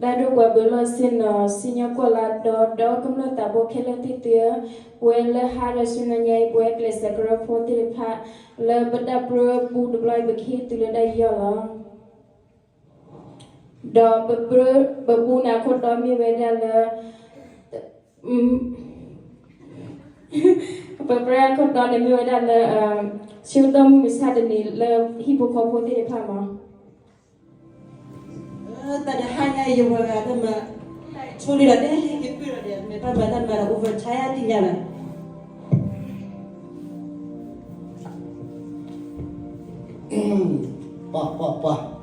တၢ်ဒိၣ်ပှၤဘၢလီၢ်ဆ့ၣ်နီၤ စံၣ်ညီၣ်ကွီၢ်လၢဒီး ဒီကမျၢၢ်သးဘိခဲလၢာ်သ့ၣ်သုဧၢ, ပဝဲလၢဟါဒီးဆူညါအံၤ ပဝဲကျဲးစၢးကရၢဖိသ့ၣ်တဖၣ် လၢပတၢ်ပြၢပူတဘျီအံၤ ပကဟ့ၣ်သုလၢတၢ်ယူးယီၣ်လီၤ. ဒီးပပြၢ ပပူန့ၣ်အခိၣ်တီမ့ၢ်ဝဲဒၣ်လၢ ပပြၢအခိၣ်တီန့ၣ်မ့ၢ်ဝဲဒၣ်လၢ ဆၢကတီၢ်မုၢ်မဆါတနံၤလၢဟံၣ်ဖိဃီဖိသ့ၣ်တဖၣ်မး. တၢ်တဟါညါအံၤ ယဝဲတၢ်မၤ ဆိလံဒီး တဟဲက့ၤပုၢ်ဒီး မ့ၢ်ဘၣ်မၤတၢ်မၤဒီး overtime သ့ၣ်ညါလီၤ. ပှၤ ပှၤ ပှၤ,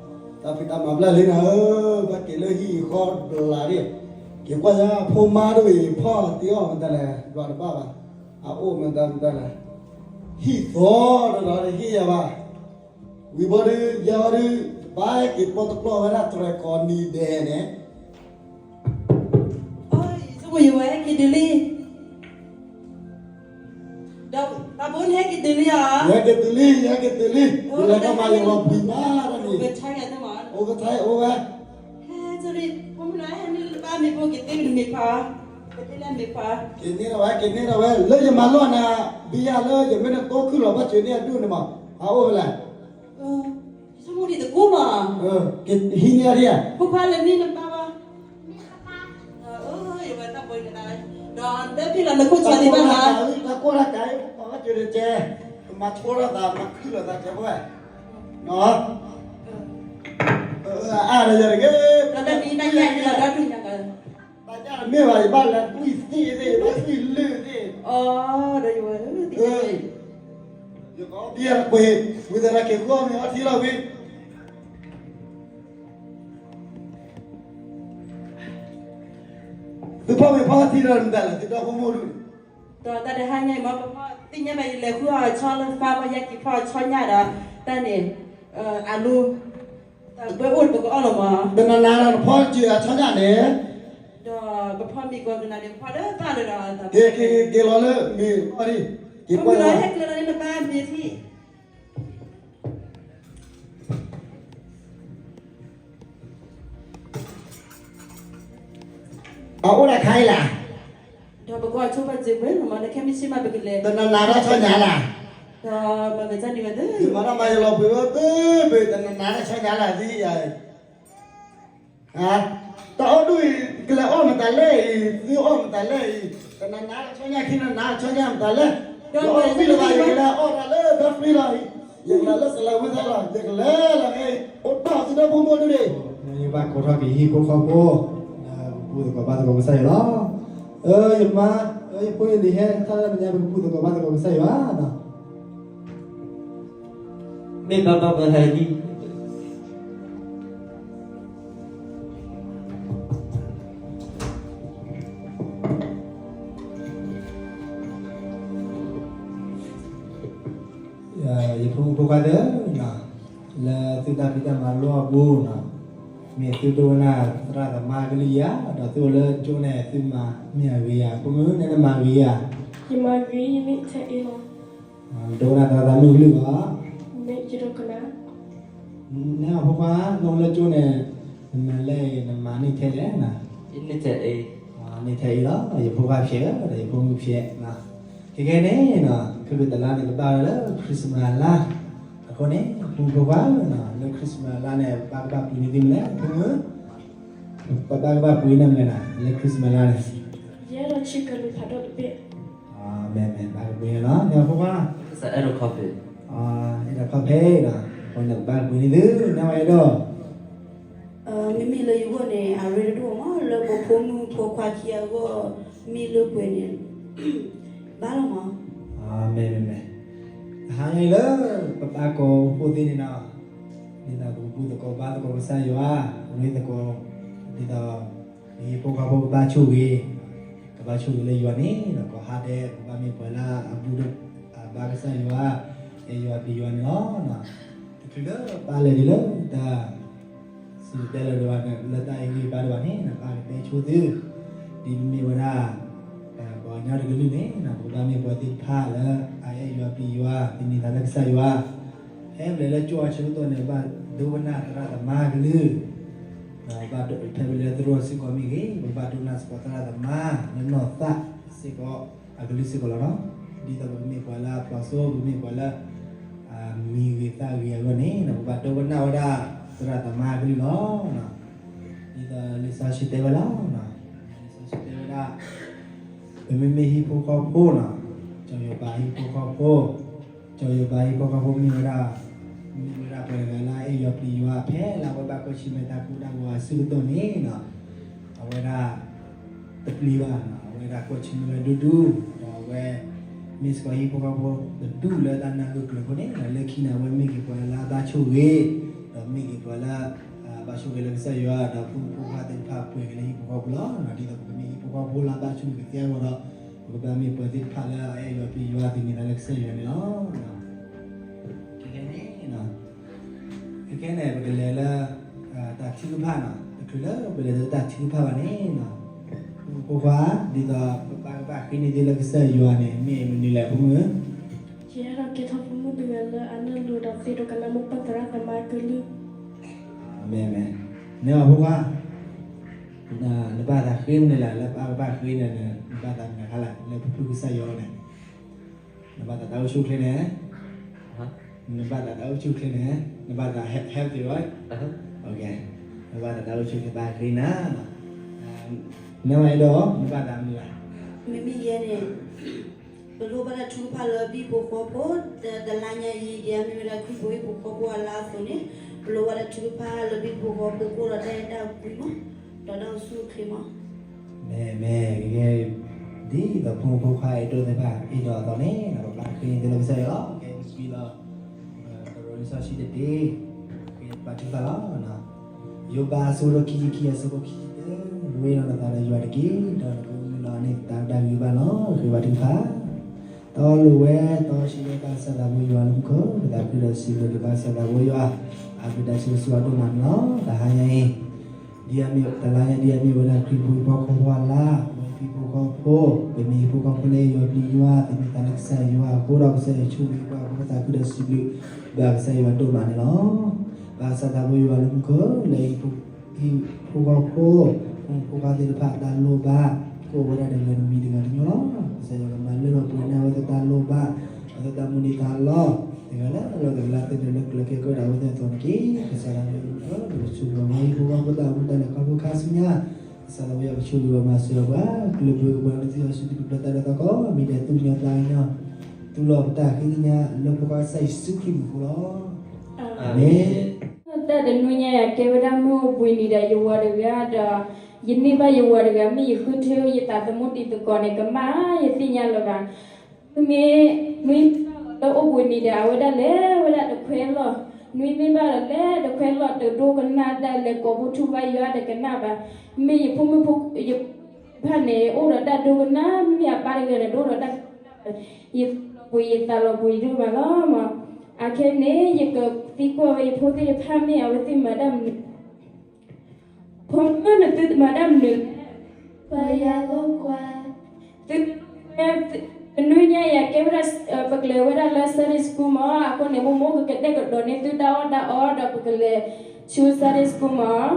တၢ်ဖံးတၢ်မၤဘျဲၣ်လံနၤဧၢ, ဘၣ်က့ၤလၢဟံၣ်ဃီဒိးလၢ်ဒၣ်, က့ၤကွၢ်ယါဖိမါဒိၣ်အံၤ ဖီၣ်တ့ၢ်အီၣ်မတၤလဲၣ်, ဒွးတဘၣ်ဘၣ်, အအိၣ်မတၤမတၤလဲၣ်, ဟံၣ်သီတဒီးဟ့ၣ်ယၤဘၣ်, ဝံၤဘီဒုး ယဲအီၤဒုး ဘၣ်ဟဲက့ၤပိာ်တကျီၢ်ဝဲဒၣ်တြဲၤကီၤနံၤဒဲးန့ၣ် ဆိကမိၣ်ယဝဲဟဲက့ၤတုၤလံ, ဒီးပှၤဘိန့ၣ်ဟဲက့ၤတုၤလံဧါ, ယဟဲက့ၤတုၤလံ ယဟဲက့ၤတုၤလံ, ယလဲၤထီၣ်မၤယလီၤဘှံးမးတၢ်န့ၣ်, အိၣ်ကထါအိၣ်ဝဲ, ဟဲ sorry ဖိမုၣ်လၢဟဲန့ၣ်လၢဘၣ်မ့ၢ်ဖိက့ၤသ့မ့ၢ်ဖး, ကသ့လၢမ့ၢ်ဖး, က့ၤန့ၢ်ထီၣ်ဝဲ က့ၤန့ၢ်ထီၣ်ဝဲ လၢယမၤလိနၤ ဘံယၤလၢယမ့ၢ်နတိခုၣ်လီၤဘၣ်စၢၤန့ၢ်အဒူၣ်န့ၣ်မး, အအိၣ်ဖဲလဲၣ် ယဆိကမိၣ်ဒံးတကိးမး, ဟံးန့ၢ်အဒံးဧါ, ဖိခွါလၢနံၣ်နပၢ်ဘၣ်, ယဝဲတၢ်ဘိန့ၣ်, ဒီးလၢဖံလီၤနခိၣ်ဆီဒံးဘၣ်လီၤ, တၢ်ကိၢ်တၢ်ကး, ပှၤဘၣ်စၢၤတကဲ, မၤဆိထီၣ်သး မၤခုၣ်လီၤသးကဲပဝဲ, အါဒီးယၤတဂ့ၤ, တၢ်ညၣ်တမ့ၢ်ဘၣ် ယဘၣ်လဲၤကွံာ်သ့ၣ်သ့ၣ် ယဘၣ်ကွံာ်လၢၢ်သ့ၣ်, ဒီးယဝဲ, ယကဘံယၤကွံာ်, ဝံသရၣ်က့ၤဃီမ့ၢ်အီထံလီၤဝံၤ သုဖီၣ်မ့ၢ်ဖီၣ်ထံဒီးမတၤလဲၣ် သုဒီဖိမိၢ်ဒူၣ်န့ၣ်, ဒီးတၢ်တဟါညါအံၤမ့ၢ်ပဖီၣ်သ့ၣ်ညါဘၣ် ယလဲၤဃုအီၣ်ဆီလၢဖးမ့ၢ် ယဲက့ၤဖီၣ်ဆီညၣ်ဒီး တၢ်န့ၣ်, အလိ, တၢ်ဘဲအိၣ်ပကအီၣ်လီၤမး, တနၤနၤဒီးနဖီၣ်စၢၤအဆီညၣ်န့ၣ်, ဒီးပဖီၣ်မ့ၢ်ကီးကနၤန့ၣ် ပဖီၣ်လၢတၢ်ဒီးဒီး, က့ၤက့ၤက့ၤလီၤလၢမ့ၢ်အီၤဒံး, က့ၤကွၢ်လီၤဟဲကျဲလီၤလၢနဘၣ်မ့ၢ်ထံ အအိၣ်ဒၣ်ခါအံၤလၢ်, ဒီးပကွၢ်ဆိပာ်စၢၤပှဲၤမး နခဲမုၢ်ဆ့ၣ်မးပကလဲၤ, တနၤနၤတၢ်ဆီညၣ်လၢ်, ဒီးမၤကစၢ်န့ၣ်ဝဲသ့ၣ်, ယမၤတၢ်မၤယလီၤပှ့ၤဝဲဘၣ်ဘၣ် တနၤနၤတၢ်ဆီညၣ်လၢ်သ့ၣ်ယၤ, တၢ်အီၣ်ဒူၣ်အံၤ ကလဲၤအီၣ်မတၤလဲၣ်အံၤ သုအီၣ်မတၤလဲၣ်အံၤ, တနၤနၤတၢ်ဆီညၣ်ခံနၤနၤတၢ်ဆီညၣ်မတၤလဲၣ်, ယအီၣ်ဝံၤလၢၤဘၣ် ယကလဲၤအီၣ်တၢ်လၢဘဲဖရံလီၤ, ယကလဲၤလၢကလဲၤဝံသးလီၤ ယကလဲၤလီၤ, အိၣ်တၢ်သုဒီဖိမိၢ်ဒူၣ်န့ၣ်, ယဘၣ်ကိးထီၣ်က့ၤဟံၣ်ဖိဃီဖိ, ပဘူၣ်သကိးဘါသကိးကစၢ်ယွၤလီၤ, ယမါ, ယဖိယလံၤဟဲ တၢ်လၢမညါပကဘူၣ်သကိးဘါသကိးကစၢ်ယွၤ, မ့ၢ်ဘၣ်ဘၣ်ပဟဲဒံး ယဖိမုၣ်ဖိခွါသ့ၣ်, လၢသုတၢ်ဖံးတၢ်မၤလိအပူၤန့ၣ်, မ့ၢ်သုဒိကနၣ်သရၣ်သမါကလုၢ်ဧါ, ဒီးသုအိၣ်လၢကၠိန့ၣ် သုမၤမ့ၢ်အဂ့ၤဧါ, ဖိမုၣ် နမၤဂ့ၤဧါ, ယမၤဂ့ၤ ယမ့ၢ်ထဲအ့လီၤ, ဒိကနၣ်သရၣ်သမါကလုၢ်ဘၣ်, မ့ၢ်ယဒိကနၣ် နဖိခွါ နအိၣ်လၢကၠိန့ၣ်, နမၤလဲၣ် နမၤန့ၢ်ထဲလဲၣ်, န့ၢ်ထဲအ့လီၤ, ယဖိခွါဖျဲးဒီး ယဖိမုၣ်ဖျဲး, ခဲကဲန့ၣ်, ခရံာ်တလါန့ၣ် ကဘၣ်ဝဲလၢ Christmas လါ, အဃိန့ၣ် ဖိမုၣ်ဖိခွါ, လၢ Christmas လါန့ၣ် ပဘၣ်ကဘၣ်ပှ့ၤန့ၢ်သုမနုၤလဲၣ်, ဖိမုၣ်, ပဘၣ်ကဘၣ်ပှ့ၤန့ၢ်မနုၤလဲၣ် လၢ Christmas လါန့ၣ်, ယအဲၣ်ဒိးဆံကလုၢ်ဖးဒိၣ်တဘ့ၣ် မ့ၢ်မ့ၢ် ဘၣ်ကပှ့ၤန့ၢ်လီၤ, နဖိခွါ, အဲၣ်ဒိးခီဖျိ, အဲၣ်ဒိးခီဖျိဒီး အဃိန့ၣ် ပဘၣ်ကပှ့ၤန့ၢ်သု, နဝဲအဲၣ်ဒိး, မ့မ့ၢ်လၢယဂီၢ်န့ၣ် အရ့ဒိၣ်မး လၢပဖိမုၣ်ဖိခွါခံဂၤအဂီၢ် မ့ၢ်လၢပှဲၤန့ၣ် ဘၣ်လီၤမး, မ့ၢ်မ့ၢ်မ့ၢ်, တဟါညါအံၤလၢ ပဘၣ်ကိးဖိသ့ၣ်န့ၣ်ဒီး, ဒ်သိးပကဘူၣ်သကိးဘါသကိးကစၢ်ယွၤ, ရ့သကိး, ဒ်သိး ပဟံၣ်ဖိဃီဖိကဘၣ်ဆိၣ်ဂ့ၤ, ကဘၣ်ဆိၣ်ဂ့ၤလၢယွၤန့ၣ်ဒီး ကိးဟါဒဲး ပဘၣ်မ့ၢ်ပှၤလၢအဘူၣ်ဒိၣ်အဘါကစၢ်ယွၤ, အဲၣ်ယွၤပျံၤယွၤန့ၣ်လီၤ. တချုးလၢပၢ်လဲၤဒံးလၢတၢ်စံၣ်တဲၤတဲလီၤဒံးဘၣ်န့ၣ် လၢတၢ်အံၤဂံၢ်ဘါဒံးဘၣ်န့ၣ် ပၢ်ကတဲဆိသု, ဒ်မ့ၢ်ဝဲဒၣ် ပှၤကညီတကလုာ်န့ၣ် ပကဘၣ်မ့ၢ်ပှၤသ့ၣ်တဖၣ်လၢအအဲၣ်ယွၤပျံၤယွၤ, သန့ၤသးလၢကစၢ်ယွၤ, ဖဲပလဲၤလၢကၠိအဆၢကတီၢ်န့ၣ် ဘၣ်ဒိကနၣ်သရၣ်သမါကလုၢ် ဒီးဘၣ်ဒိဖဲပလဲၤလၢသရိာ်စ့ၢ်ကီးမ့ၢ်ဂ့ၤ, ပဘၣ်ဒိကနၣ်စ့ၢ်ကီးသရၣ်သမါလၢနီၢ်သးစ့ၢ်ကီးအကလုၢ်စ့ၢ်ကီးလီၤနီၤ. ဒ်သိးပကမ့ၢ်ပှၤလၢအဖျိးစိ, ပကမ့ၢ်ပှၤလၢ မံၤဂ့ၤသးဂ့ၤအဂီၢ်န့ၣ် ပဘၣ်ဒိကနၣ်ဝဲဒၣ်သရၣ်သမါအကလုၢ်လီၤ. ဒ်သိးလံာ်စီဆှံတဲဝဲလီၤ. လံာ်စီဆှံတဲဝဲဒၣ် ပမ့မ့ၢ်ဟံၣ်ဖိဃီဖိနီၤ, စီၤယိၤဘးဟံၣ်ဖိဃီဖိ, စီၤယိၤဘးဟံၣ်ဖိဃီဖိမ့ၢ်ဝဲဒၣ်, မ့ၢ်ဝဲဒၣ်ပှၤတဂၤလၢအအဲၣ်ယွၤပျံၤယွၤ ဖဲလၢအဝဲဘၣ်ကွၢ်ဆၢၣ်မဲာ်တၢ်ကူတၢ်ဂီၤအစုကတီၢ်န့ၣ်နီၤ, အဝဲဒၣ် တပျံၤဘၣ်နီၤ, အဝဲဒၣ်ကွၢ်ဆၢၣ်မဲာ်ဝဲဒူဒူ, ဒီးအဝဲ မ့ၢ်စ့ၢ်ကီးဟံၣ်ဖိဃီဖိတဒူၣ်လၢတၢ်နၢ်ဂၢၢ်ကျၢၤအဃိန့ၣ်, လၢခံန့ၣ် အဝဲမ့ၢ်က့ၤပှၤလၢအဘၣ်ဆိၣ်ဂ့ၤ, ဒီးမ့ၢ်က့ၤပှၤလၢ ဘၣ်ဆိၣ်ဂ့ၤလၢကစၢ်ယွၤ, ဒီးဖိမုၣ်ဖိခွါသ့ၣ်တဖၣ်ပှဲၤက့ၤလၢဟံၣ်ဖိဃီဖိလီၤ. ဒ်သိးပကမ့ၢ်ဟံၣ်ဖိဃီဖိလၢအဘၣ်ဆိၣ်ဂ့ၤကသ့အဂီၢ်ဒီး ပကဘၣ်မ့ၢ်ပှၤသ့ၣ်တဖၣ်လၢအအဲၣ်ယွၤပျံၤယွၤ သန့ၤသးလၢကစၢ်ယွၤန့ၣ်လီၤ. ခဲကနံၣ်န့ၣ် ခဲကနံၣ်န့ၣ် ပကလဲၤလၢ တၢ်ထုကဖၣ်နီၤ, တချုးလၢပလဲၤလၢတၢ်ထုကဖၣ်ဘၣ်န့ၣ်, ဖိခွါ, ဒ်သိးပပၢ်ကဘၣ်ဃ့န့ၢ်သုလၢကစၢ်ယွၤန့ၣ် မ့ၢ်မနုၤလဲၣ်ဖိမုၣ်ဧၢ. ယအဲၣ်ဒိးကဲထီၣ်ဖိမုၣ်တဂၤလၢအနၢ်လိၤဒီးသ့ၣ်ဒိကနၣ်မိၢ်ပၢ်သရၣ်သမါအကလုၢ်. မ့ၢ်မ့ၢ်, န့ၣ်အီၤဖိခွါ, နဘၣ်သးဃ့မနုၤလဲၣ်, လၢပၢ်ကဘၣ်ဃ့န့ၣ် နဘၣ်သးမနုၤလဲၣ်, လၢပဖုကစၢ်ယွၤန့ၣ် နဘၣ်သးတၢ်အိၣ်ဆူၣ်အိၣ်ချ့န့ၣ်, နဘၣ်သးတၢ်အိၣ်ဆူၣ်အိၣ်ချ့န့ၣ်, နဘၣ်သး healthy right? နဘၣ်သးတၢ်အိၣ်ဆူၣ်အိၣ်ချ့ဘၣ်ဃ့နၤ, နမ့ၢ်အဲၣ်ဒိး နဘၣ်သးမနုၤလဲၣ်. မ့မ့ၢ်ယဲန့ၣ် ပလိၣ်ဘၣ်တၢ်ထုကဖၣ်လၢဟံၣ်ဖိဃီဖိ, တလါညါအံၤ ဒ်အမ့ၢ်ဝဲဒၣ်ခရံာ်ဖိဟံၣ်ဖိဃီဖိအလါအသိးန့ၣ်, ပလိၣ်ဘၣ်တၢ်ထုကဖၣ်လၢဟံၣ်ဖိဃီဖိကအိၣ်ဒီးတၢ်အဲၣ်တၢ်ကွံမး, ဒီးတၢ်အိၣ်ဆူၣ်အိၣ်ချ့မး. မ့ၢ်မ့ၢ်, ဒ်သိးဖိမုၣ်ဖိခွါအဲၣ်ဒိးသ့ၣ်တဖၣ် အဲၣ်ဒိးအသိးန့ၣ် ပဘၣ်ဃ့န့ၢ်သုလၢကစၢ်ယွၤလီၤ. ကဲပစံးလီၤ တရိၤလံာ်စီဆှံတဒ့, ပဘၣ်ထုကဖၣ်လီၤ. ယိၤဘးအဆၢဒိၣ်ခံဆံခံအဆၢဖိခံဆံတၢ, ရ့လိာ်နသးဒီးယွၤတက့ၢ်, ဒီးနကမုာ်လီၤန့ၢ်တၢ်ဒၣ်ဂ့ၤဘၣ်လီၤ. ဃ့ဘါထုကဖၣ်. တၢ်အီၣ်လိာ်ဝဲ, တၢ်အီၣ်ဆံးဝဲ, ဘၣ်ကစၢ်သးဖိယွၤလၢမူခိၣ်, ပသးခုဒီးစံးဘျုးက့ၤဘၣ်ကစၢ်သးဖိယွၤ, အဘျုးတၢ်ဆိၣ်ဂ့ၤဆိၣ်ဝါဒိၣ်မးန့ၣ်လီၤ. တဟါညါအံၤ ဒ်အမ့ၢ်တလါညါ ဒ်အမ့ၢ်ဝဲဒၣ်ခရံာ်ဖိဟံၣ်ဖိဃီဖိအလါ, အဝဲဟံၣ်ဖိဃီဖိ, ပမ့ၢ်ဟံၣ်ဖိဃီဖိလၢအဲၣ်ယွၤပျံၤယွၤ သန့ၤသးလၢကစၢ်ယွၤအဃိဒီး ကစၢ်ယွၤဆိၣ်ဂ့ၤပှၤအဃိ ပသးခုဒီးစံးဘျုးဘၣ်ကစၢ်ယွၤဒိၣ်မးန့ၣ်လီၤ. ဘၣ်ကစၢ်သးဖိယွၤလၢမူခိၣ်, လၢဟံၣ်ဖိဃီဖိ, ဖိမုၣ်ဖိခွါသ့ၣ်တဖၣ်အတၢ်လိၣ်ဘၣ် ကအိၣ်ဝဲဒၣ်တဂၤတမံၤတဂၤတမံၤလီၤ. ကစၢ်ယွၤကမၤလၢပှဲၤန့ၢ်အဝဲသ့ၣ်တၢ်လိၣ်ဘၣ်, အဝဲသ့ၣ်တၢ်မုၢ်လၢ်တၢ်လီၢ်, တဂၤလၢလီၢ်တဂၤလၢသ့ၣ်တဖၣ်လၢကျၢၤကဲကဲဒၣ်အဝဲသ့ၣ်အသိးန့ၣ်တက့ၢ်. ကစၢ်သးဖိယွၤလၢမူခိၣ်, ပကဆိၣ်ဂ့ၤဘၣ်ဝဲဟံၣ်ဖိဃီဖိတၢ်အိၣ်မူတၢ်လဲၤခီဖျိခါဆူညါ, ကစၢ်သးဖိယွၤကဆိၣ်ဂ့ၤဘၣ်မၤစၢၤပှၤ, ကလုၢ်ဘၢကပှၤလၢသုဟီၣ်ဆူၣ်တဒူၣ်ဖျၢၣ်တၢ်ဒီးသီကီး မ့ၢ်ဒဲးသူၣ်ကညီၤသးကညီၤ, သူၣ်လီၤပတၢ်ဃ့ကညးလၢဖိခွါကစၢ်ယ့ၣ်ၡူးခရံာ်မံၤအဃိလီၤ. အၤမ့ၣ်. တၢ်တနွံညါယၤကဲဝဲဒၣ်မုၢ်အိၣ်ဘှံးနံၤဒီးယဝၤတဂၤဒီး ယန့ၢ်ဘၣ်ယဝၤတဂၤ မ့ၢ်ယဃုထၢယသးသမူတံၤသကိးန့ၣ် ကမၣ်ယသ့ၣ်ညါလၢၤဘၣ်. မ့ၢ်, မ့ၢ်လၢအိၣ်ဘှံးနံၤဒီး အဝဲဒၣ်လဲၤဝဲဒၣ်တခွဲလီၢ်, နွံမ့ၢ်ဘၣ်ဒီးလဲၤတခွဲလီၢ် တဒိကနၣ်တၢ်လဲၤကိးပူၤထူဘါယွၤတကနၣ်ဘၣ်. မ့ၢ်ယဖိမုၣ်ဖိခွါသ့ၣ်တဖၣ်န့ၣ် အိၣ်ဒီးတၢ်ဒိကနၣ် မ့ၢ်အပၢ်တဂၤန့ၣ် တအိၣ်ဒီးတၢ်ဒိကနၣ်ဘၣ်. ယသးလီၤပှ့ၤယသးလီၤပှ့ၤဒိၣ်မးလီၤမး. အခဲန့ၣ် ယကသံကွၢ်ဝဲယဖိသ့ၣ်တဖၣ် မ့ၢ်အဝဲသ့ၣ်မၤတၢ်မနုၤ ဖိမုၣ်နသုမၤတၢ်မနုၤလဲၣ်. ပယၤလိာ်ကွဲ, သု, တနွံညါယၤကဲဝဲဒၣ်, ပကလဲၤဝဲဒၣ်လၢ Sunday school မး, အဃိန့ၣ် မိၢ်မိၢ်ကကတဲာ်ကတီၤန့ၢ်သုတၢ်အီၣ်တၢ်အီဒီး ပကလဲၤဆူ Sunday school မး.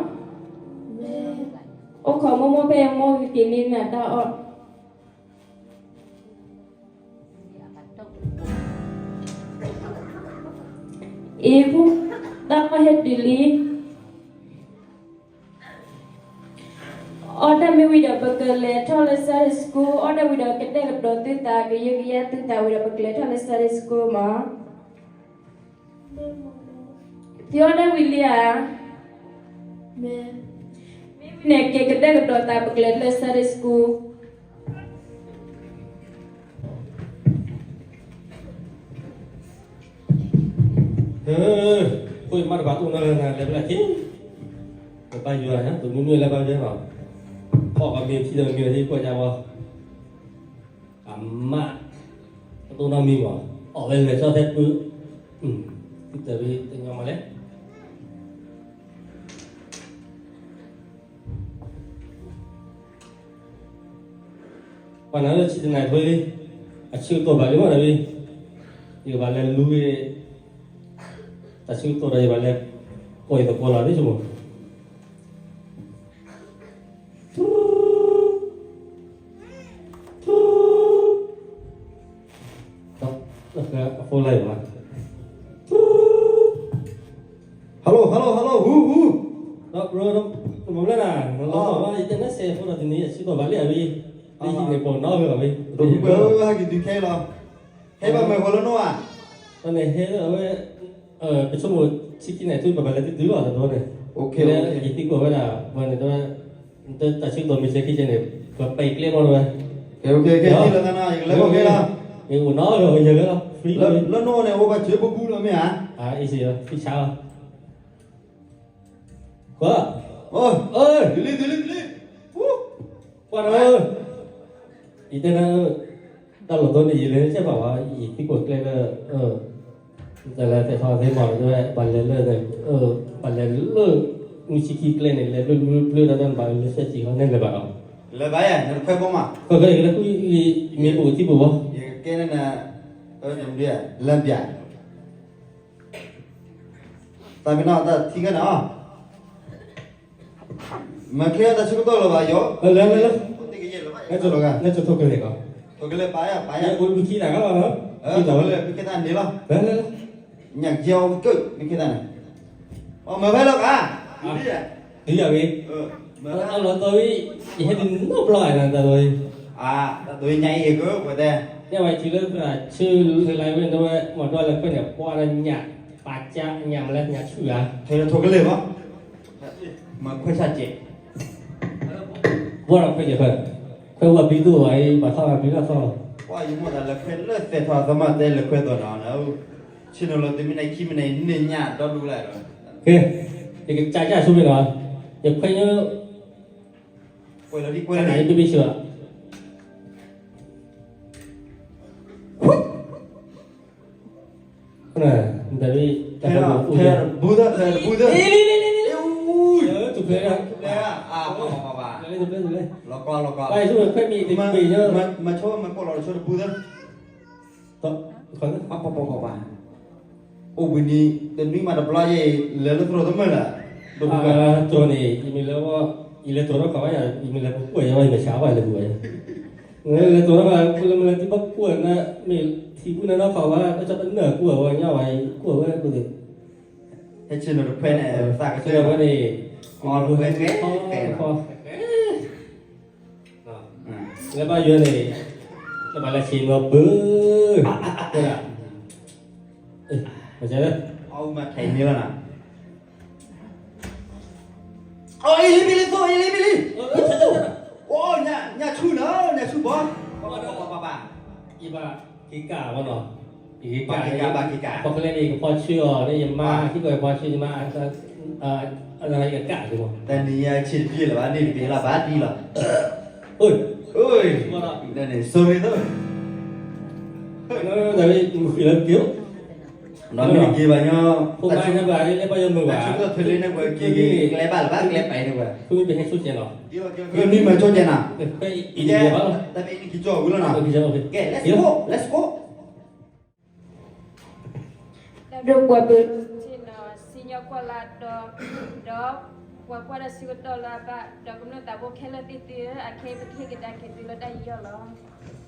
အိၣ်ခိးမိၢ်မိၢ်ဖဲအမိၢ်ကက့ၤန့ၢ်နၤတၢ်အီၣ်. အ့ၣ်, တၢ်အီၣ်ဟဲတုၤလံ. အီၣ်တၢ်မ့ၢ်ဝံၤဒီး ပကလဲၤထီၣ်လၢ Sunday school, အီၣ်တၢ်ဝံၤဒီး ကတဲာ်ကတီၤသုသး ကယၢကယဲသုသးဝံၤဒီး ပကလဲၤထီၣ်လၢ Sunday school မး. သုအီၣ်တၢ်ဝံၤလံဧါ. မ့ၢ်ဝံၤန့ၣ် က့ၤကတဲာ်ကတီၤသး ပကလဲၤလၢ Sunday school. အဃိမးတဘၣ်တအိၣ်နီတဂၤလဲၤဘၣ်က့ၤ, ပဘါယွၤညါ တမုၢ်မုၢ်လၢဘါယွၤနီၤ, ဖီၣ်ကမ့ၢ်ထံဒီးမ့ၢ်ဝဲသ့ၣ်ကွၢ်ယါဘီ, အမး, ပတအိၣ်နီတမံၤမး, အီၣ်ဝဲလဲၤဆီၣ်ထဲပုၢ်, သုတဝံၤတညီမးလဲၣ်. ပှၤနၤလၢဆံတနံၤဖိလံ, အဆၢကတီၢ်ဘၣ်လံမးနီၤ, ယကဘၣ်လဲၤလူၤ, တၢ်ဆၢကတီၢ်ဒီးယဘၣ်လဲၤကိးယသကိးလီၤလံဆိမိၣ်, hello hello ဟူဟူ ဒီး bro ဒီး မၤမလဲၣ်နၤ နလီၤဘၣ် ယတဲနၢ်စဲးဖိဒီးတနံၤ အစုကီၢ်ဘၣ်လံအဝံၤ လၢဟံၣ်န့ၣ်ပိာ်နီၣ်ဂ့ၤအဝံၤ ဒီးပှၤဟဲက့ၤတုၤခဲလီၤ ဟဲဘၣ်မၤဃီလၢနီၢ်ဧါ ဒီးန့ၣ်ဟဲလၢအဝဲ ပဆိကမိၣ်ဆံခံန့ၣ် ထုပှၤဘၣ်လဲၤတုၤတုၤလီၤတဘျီန့ၣ် လၢယသံကွၢ်ဝဲဒၣ် ပှၤန့ၣ်တဲဝဲ တၢ်ဆၢကတီၢ်မ့ၢ်စဲၤခံစဲၤန့ၣ် ပှၤပဲာ်ကျဲမီၢ်တဝဲ ကဲ ကဲ ကဲ ထံၣ်လီၤသးနီၤ ယကလဲၤခီၣ်ခဲလီၤ ယအိၣ်နီၣ်ဂ့ၤ ယဂဲၤလီၤ free လၢနီၢ်န့ၣ် အိၣ်ဘၣ်စၢၤပူၤပူၤလီၤမ့ၢ်ဧါ အ့ၣ် စံးဆါလီၤ ကွၢ် တုၤလံ တုၤလံ တုၤလံ ကွၢ်ဒီး ယတဲနၤ တၢ်လီၢ်တတီၤန့ၣ် ယလဲၤလၢကဲဘၣ်ဝဲ ယသံကွၢ်ကျဲလၢ တၢ်လၢသဲထီၣ်သ့မီၢ် တဲဝဲ ဘၣ်လဲၤလၢ ဘၣ်လဲၤလၢ မုၢ်ဆံခံကျဲန့ၣ် လဲၤဘျၢဘျၢဘျၢဒီး ဘၣ်လဲၤလၢစဲးစံၣ်ဃီန့ၣ်လဲၤဘၣ်လီၤ လဲၤဘၣ်ယၤ နတခွဲးဘီမး ကဲကဲကဲ မ့ၢ်ပအိၣ်ထံပူၤဘီ ယကကဲန့ၣ် လၢပျၢ် တၢ်မ့ၢ်နီၢ်တၢ်ထံၣ်ခဲန့ၣ်အီၤ မၤချ့အတၢ်ဆၢကတီၢ်လၢၤဘၣ်ယီၤ လၢလၢလၢ လၢကထိၣ်ကလဲာ်ကီး ထိၣ်ကလဲာ်ပာ်ယၤ ပာ်ယၤ အိၣ်မုၢ်ခံတၢ်ကီးလီၤ ထိၣ်ကလဲာ်ပခ့သၣ်န့ၣ်လီၤ လၢလၢလၢ ညၣ်ကဲအီၤကၢၣ် မ့ၢ်ခ့သၣ်န့ၣ် အမၤဖဲလီၤကါ ဒုးယၤဝံၤ အလီၤတီၤဝံၤ ယဟဲဒုးနီတဘျီဧါ တၢ်တီၤဝံၤ တၢ်တီၤဝံၤညါအံၤကၢၢ် ပှၤတဲ ညၣ်ဝဲထံလၢသရၣ်ဆၢလၢလၢဝဲဒီးဝဲ မၤဒွးလၢခွဲးန့ၣ် ပှၤလၢညၣ် ပာ်ကၢညၣ်မလဲၣ်ညၣ်ဆူၣ်ဧါ ထဲလၢထိၣ်ကလဲာ်ဘီ မၤခွဲးဆၣ်ကဲး ဘီဒီးခွဲးကဲးခွဲး ခွဲးဝဲဘံသူၣ်ဝဲအံၤ ဘၣ်ထီၣ်ဘံလီၢ်ထီၣ်လီၤ ပှၤယမိၢ်သးလၢခွဲးလၢသဲးထီၣ်သးမၤတဲလၢခွဲးသိးနီၤ ဆ့ၣ်နီၤလီၤတမံၤန့ၣ်ခံမံၤန့ၣ် န့ၢ်ညၣ်ဒီဒူၣ်လၢဒီး ကဲ ယကစၢ်ယၢ်ဆိမ့ၢ်နီၤ ယခွဲးညိ ကွဲးလီၤဒ်ကွဲးလီၤဒ် တၢ်န့ၣ်တဘ့ၣ်ဆၢဘၣ် တၢ်န့ၣ် တဘုသၢ တဘုသၢ လံလံလံလံလံ ထူၣ်ဖျဲး ထူၣ်ဖျဲး ထူၣ်ဖျဲး လီၤကီလီၤကီ ပှၤယဆိကမိၣ်ခွဲးမံၤတဘ့ၣ်ညိ မၤဆိမၤကိးလီၤဆိတဘုသၢ ပပပပပ အိၣ်ဘှံးနံၤ တနွံမးတဘျီယဲၢ် လဲၤလၢသရိာ်တမုာ်လၢၤ ဒိၣ်ပူၤဘၣ် သရိာ်န့ၣ် ယမ့ၢ်လၢ ယလဲၤသရိာ်ထီၣ်ခီဝဲယၤ ယမ့ၢ်လဲၤပကွၢ်ယၤဝဲ ယမ့ၢ်ဆါဘၣ်လဲၤပူၤဝဲ လဲၤသရိာ်ထီၣ်ခီ လၢမ့ၢ်လဲၤတုၤဘၣ်ကွၢ်နၤ မ့ၢ်ထံပူၤနၤနီၢ်ခီဝဲ အကၠီတနၢ်ကွၢ်ဝဲညါဝဲ ကွၢ်ဝဲကိၣ်သ့ၣ် ဟဲဆ့ၣ်နီၤတခွဲးန့ၣ် သးကဆ့ၣ်နီၤဝဲန့ၣ် အီၣ်တခွဲးတခွဲး လၢဘၣ်ယွၤန့ၣ် လၢဘၣ်လဲၤဆ့ၣ်နီၤပၢၤ မ့ၢ်လၢ အီၣ်မၤထဲးန့ၣ်လီၤနၤ အီၣ်အ့လံမ့ၢ်လံသိး အ့လံမ့ၢ်လံ အိၣ် ညၣ်ဆူၣ်နီၤ ညၣ်ဆူၣ်ဘီ ပပပပ ယဘၣ်က့ၤကၣ်ဝဲနီၤ ယက့ၤကၣ် ဘၣ်က့ၤကၣ် ပီၣ်ချဲန့ၣ် ယကဖီဆၢအီၤ လၢယမါ ထံကီၢ်ယဖီဆၢ ယမါ အကၣ်က့ၤမး တနံၤညါဆံးတပျ့ၤလၢၤဘၣ် န့ၣ်တက့ၤလၢဘၣ်ဒ်လီၤ အိၣ် sorry သိး တၢ်ဝဲမုၢ်ဃံလၢက့ၤ နီၢ်မ့ၢ်က့ၤဘၣ်ညီ ဖိမါန့ၣ်ဘၣ်လၢပယီၤမုၢ်ဘၣ် တၢ်ဆၢကတီၢ်ထဲလၢန့ၣ်ပှၤက့ၤကျဲဘၣ်လၢၤဘၣ် ကျဲပာ်န့ၣ်ပှၤ ဖိမ့ၢ်ပဟဲဆိကဲနီၤ မ့ၢ်မၤဆိကဲနီၤ ဖဲအံၤဘၣ်လီၤ တၢ်မ့ၢ်အံၤန့ၣ်က့ၤကၠီဝံၤလီၤနီၤ ကဲ let's go let's go တၢ်ဒိၣ်ပှၤပၢၤထံနီၤ စံၣ်ညီၣ်ကွီၢ်လၢဒီး ဒီး ပှၤကွၢ်တၢ်ဆၢကတီၢ်လၢအဘၣ် ဒီးကမျၢၢ်သးဘိခဲလၢာ်သ့ၣ်သုဧၢ အခဲအံၤပကဟ့ၣ်ကဒါက့ၤသုလၢတၢ်ယူးယီၣ်လီၤ.